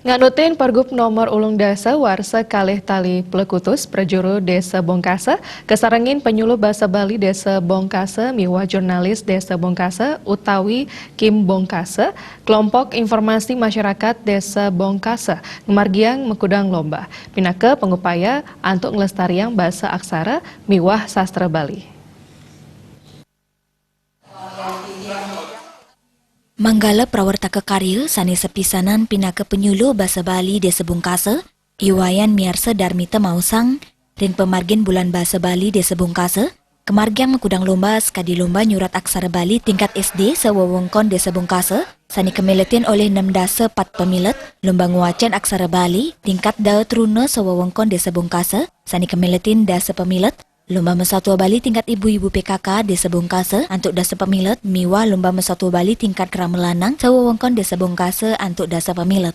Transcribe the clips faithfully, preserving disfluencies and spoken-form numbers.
Nganutin Pergub nomor ulung dasa warsa kalih tali plekutus, prajuru Desa Bongkasa, kasarengin penyuluh basa Bali Desa Bongkasa miwah jurnalis Desa Bongkasa utawi Kim Bongkasa, kelompok informasi masyarakat Desa Bongkasa ngamargiang makudang lomba pinaka pangupaya antuk nglestariang basa aksara miwah sastra Bali. Manggala prawartaka karya sane sapisanan pinaka penyuluh basa Bali Desa Bungkasa, I Wayan miarsa Darmita maosang, ring pamargin Bulan Basa Bali Desa Bungkasa, kamargiang makudang lomba sakadi lomba nyurat aksara Bali tingkat S D sawewengkon Desa Bungkasa, sane kamiletin olih nem dasa pat pamilet, lomba ngwacen aksara Bali tingkat dawa truna sawewengkon Desa Bungkasa, sane kamiletin dasa pamilet, lomba masatua Bali tingkat ibu-ibu P K K Desa Bungkasa antuk dasa pamilet miwah lomba masatua Bali tingkat krama lanang sawewengkon Desa Bungkasa antuk dasa pamilet.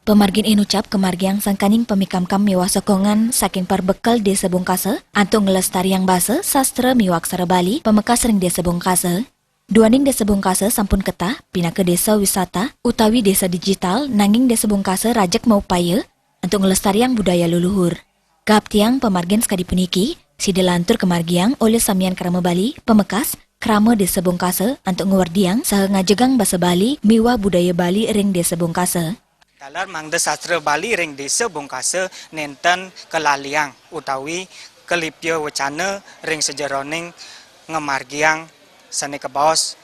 Pamargin inucap kamargiang sangkaning pamikamkam miwah sokongan saking parbekel Desa Bungkasa antuk nglestariang basa, sastra miwah aksara Bali pamekas ring Desa Bungkasa. Duaning Desa Bungkasa sampun ketah pinaka desa wisata utawi desa digital, nanging Desa Bungkasa rajeg maupaya antuk nglestariang budaya luluhur. Kaaptiang pamargin sakadi puniki, sida lantur kamargiang olih samian krama Bali pamekas, krama Desa Bungkasa antuk ngwerdiang saha ngajegang basa Bali miwah budaya Bali ring Desa Bungkasa. Taler mangda sastra Bali ring Desa Bungkasa nenten kalaliang utawi kalipia wecana ring sajeroning ngamargiang sane kabaos,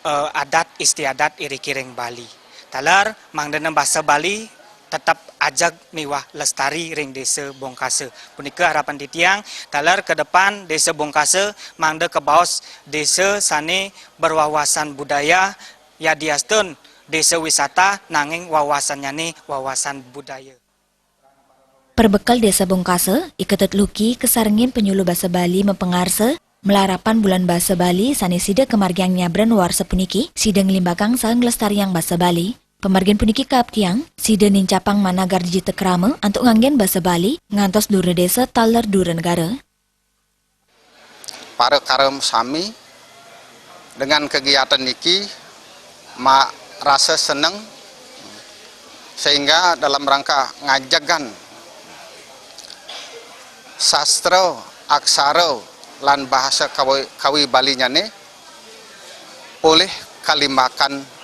eh, adat istiadat iriki ring Bali. Taler mangdana basa Bali tetep ajeg miwah lestari ring Desa Bungkasa. Punika harapan titiang, taler ke depan Desa Bungkasa mangda kabaos desa sane berwawasan budaya, yadiastun desa wisata nanging wawasannyane wawasan budaya. Perbekel Desa Bungkasa, I Ketut Luki kasarengin penyuluh basa Bali mapangarsa, malarapan Bulan Basa Bali sane sida kamargiang nyabran warsa puniki, sida nglimbakang saha nglestariang basa Bali. Pamargin puniki kaaptiang, sida nincapang manah garjita krama antuk nganggen basa Bali ngantos dura desa taler dura negara. Para karem sami, dengan kegiatan niki ma-, rasa seneng, sehingga dalam rangka ngajegang sastra, aksara, lan bahasa kawi, kawi Balinyane polih kalimbakan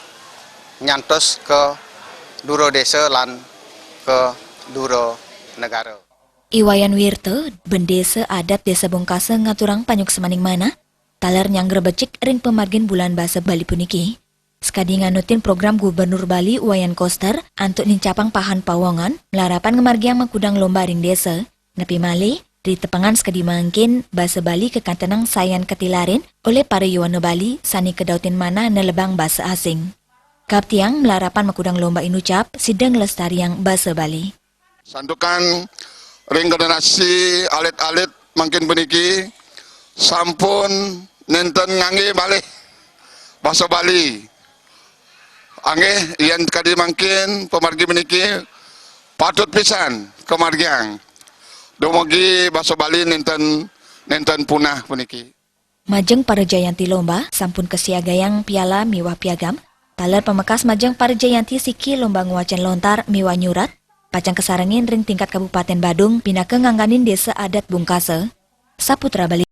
nyantos ke dura desa lan ke dura negara. I Wayan Wirta, Bendesa Adat Desa Bungkasa ngaturang panyuksmaning manah, taler nyanggra becik ring pamargin Bulan Basa Bali puniki. Sakadi nganutin program Gubernur Bali Wayan Koster antuk nincapang pahan pawongan, malarapan ngamargiang makudang lomba ring desa. Nepi malih, ri tepengan sakadi mangkin, basa Bali kakantenang sayan katilarin olih para yowana Bali sane kadautin manah nelebang basa asing. Kaaptiang malarapan makudang lomba inucap, sida nglestariang basa Bali. Santukan ring generasi alit-alit mangkin puniki sampun nenten ngangge malih basa Bali. Anggeh, yen kadi mangkin pamargi puniki patut pisan kamargiang. Dumugi basa Bali nenten, nenten punah puniki. Majeng para jayanti lomba sampun kasiagayang piala miwah piagam, taler pamekas majeng para jayanti siki lomba ngwacen lontar miwah nyurat, pacang kasarengin ring tingkat Kabupaten Badung pinaka ngangganin Desa Adat Bungkasa. Saputra Bali.